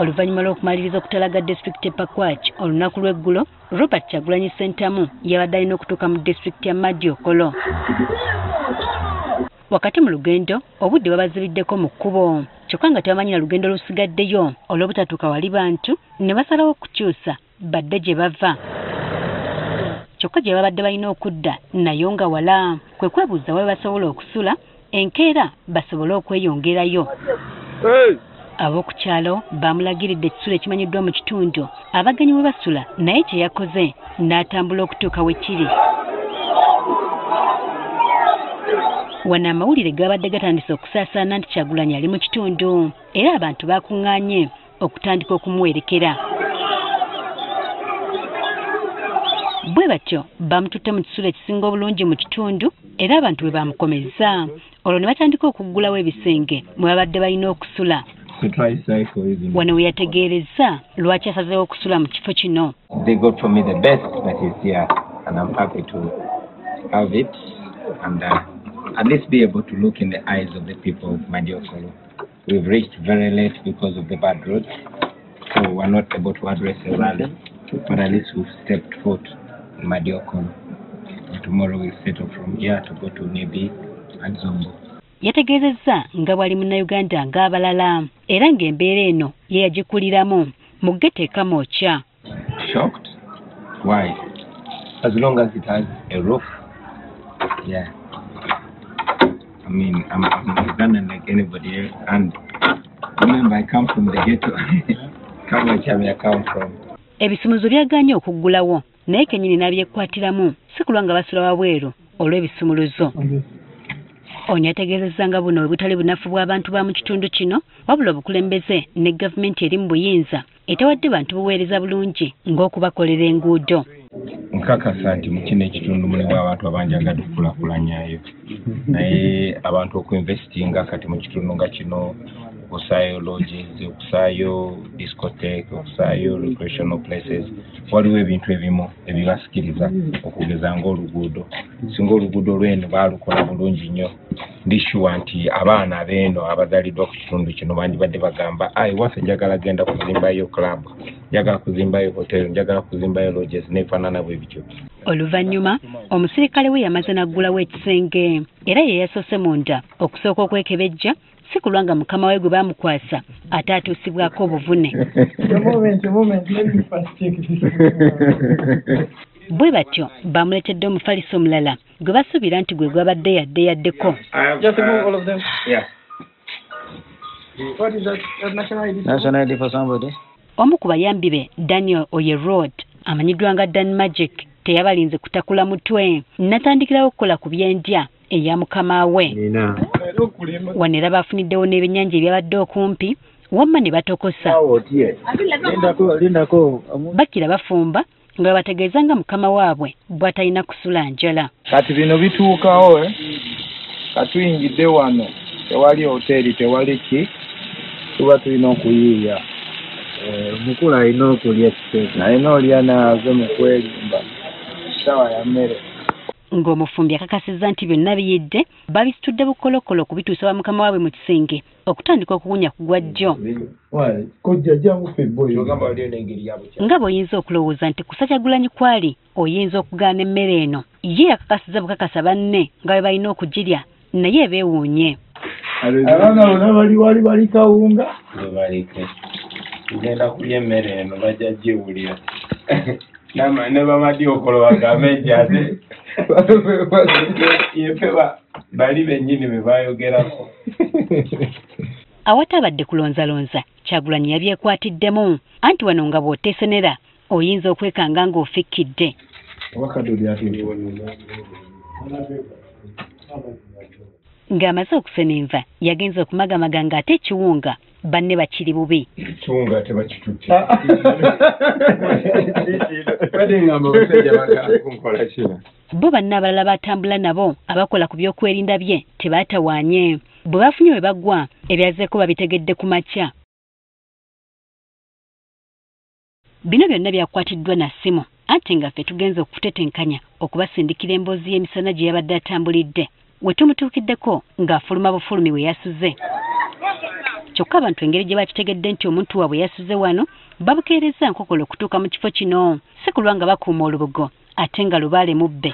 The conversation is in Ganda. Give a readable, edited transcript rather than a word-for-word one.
Oluvannyuma lw'okumaliriza okutalaga disitulikiti e Pakwach olunaku lw'eggulo, Robert Kyagulanyi Ssentamu yabadde alina okutuuka mu disitulikiti ya Madi-Okollo. Wakati mu lugendo, obudde babazibiddeko mu kkubo, kyokka nga tebamanyi na lugendo lusigaddeyo olw'obutatuuka wali bantu ne basalawo okukyusa badde gye bava. Kyokka gye babadde balina okudda nayo nga wala, kwe kwebuuza we basobola okusula enkeera basobole okweyongerayo. Ab'oku kyalo baamulagiridde ekisulo ekimanyiddwa mu kitundu abagenyi we basula, naye kye yakoze n'atambula okutuuka we kiri. Wano amawulire gabadde gatandise okusaasaana nti Kyagulanyi ali mu kitundu era abantu baakuŋŋaanye okutandika okumuwerekera. Bwe batyo bamututte mu kisulo ekisinga obulungi mu kitundu era abantu bwe bamukomezza olwo ne batandika okuggulawo ebisenge mwe babadde balina okusula. Wano we yategeerezza lwaki asazeewo okusula mu kifo kino. They got for me the best that is here and I'm happy to have it and at least be able to look in the eyes of the people of Madi-Okollo. We've reached very late because of the bad roads, so we're not able to address a rally, but at least we've stepped foot in Madi-Okollo. And tomorrow we'll settle from here to go to Nebi and Zombo. Yategeezezza nga bw'ali munnayuganda ng'abalala era ng'embeera eno ye yagikuliramu mu ghetto e Kamwokya. Shocked? Why? As long as it has a roof, yeah. I mean, I'm Ugandan like anybody else, and remember, I come from the ghetto. Kamwokya I come from. Ebisumuluzo byagaanye okuggulawo naye kennyini n'abyekwatiramu si kulwa nga basula wabweru olw'ebisumuluzo. Ono yategeezezza nga buno bwe butali bunafu bw'abantu ba mu kitundu kino, wabula obukulembeze ne gavumenti eri mu buyinza etawadde bantu buweereza bulungi ng'okubakolera enguudo. Nkakasa nti mu kino ekitundu mulimu abantu abanjagadde okukulaakulanyayo, naye abantu okuinvestinga kati mu kitundu nga kino, okusaayo lodges, okusaayo discotheque, okusaayo recreational places, waliwo ebintu ebimu ebibasikiriza okugeza ng'oluguudo. Singa oluguudo lw'eno baalukola bulungi nnyo, ndi sure nti abaana ab'eno abazaaliddwa ku kitundu kino bandibadde bagamba, ayi waffe njagala genda kuzimbayo club, njagala kuzimbayo hotel, njagala kuzimbayo lodges n'ebifaanana bwe bityo. Oluvannyuma omusirikale we yamaze n'aggulawo ekisenge era ye yasoose munda okusooka okwekebejja si kulwa nga mukama we gwe baamukwasa ate atuusibwako obuvune. Bwe batyo bamuleetedde omufaliso omulala gwe basuubira nti gwe gwabadde yadde yaddeko. Omu ku bayambi be Daniel Oyerod amanyiddwa nga Dan Magic teyabalinze kutakula mutwe n'atandikirawo okukola ku by'endya eya mukama we. Wano era baafuniddewo n'ebyennyanja ebyabadde okumpi wamma ne batokosa. Bakira bafumba nga bategeeza nga mukama waabwe bw'atalina kusula njala. Kati bino bituukawo katuyingidde wano tewali hoteeri tewali ki, tuba tulina okuyiiya. Omukulu alina okulya ekiteeso, alina olya naave mu kwerimba ssaawa ya mmere. Ng'omufumbi akakasizza nti byonna biyidde, babisitudde bukolokolo okubituusa ba mukama waabwe mu kisenge okutandika okuwunya ku gwa ddyo. Nga bw'oyinza okulowooza nti kusa Kyagulanyi kwali oyinza okugaana emmere eno, ye yakakasizza bukakasa banne nga bwe balina okugirya naye beewuunye. Abaana bonna bali wali bali kawunga. Ngenda kulya emmere eno bajja giwulira. Ne Bamadi-Okollo bagambe nti ate yeffe bali bennyini be baayogerako. Awatabadde kulonzalonza Kyagulanyi yabyekwatiddemu anti wano nga bw'oteesenera oyinza okwekanga ng'ofikkidde. Ng'amaze okusena enva yagenze okumagamaga ng'ate ekiwunga banne bakiri bubi. Ekiwunga tebakitutte. Bo banne abalala batambula nabo abakola ku by'okwerinda bye tebaatawaanye. Bwe bafunye we bagwa ebyazeeko babitegedde ku makya. Bino byonna byakwatiddwa na ssimu anti nga ffe tugenze okutetenkanya okubasindikira emboozi y'emisana gye yabadde atambulidde. We tumutuukiddeko ng'afuluma bufulumi we yasuze. Kyokka abantu engeri gye bakitegedde nti omuntu waabwe yasuze wano, babukeerezza nkokola okutuuka mu kifo kino, si kulwa nga bakuuma olubugo ate nga lubaale mubbe.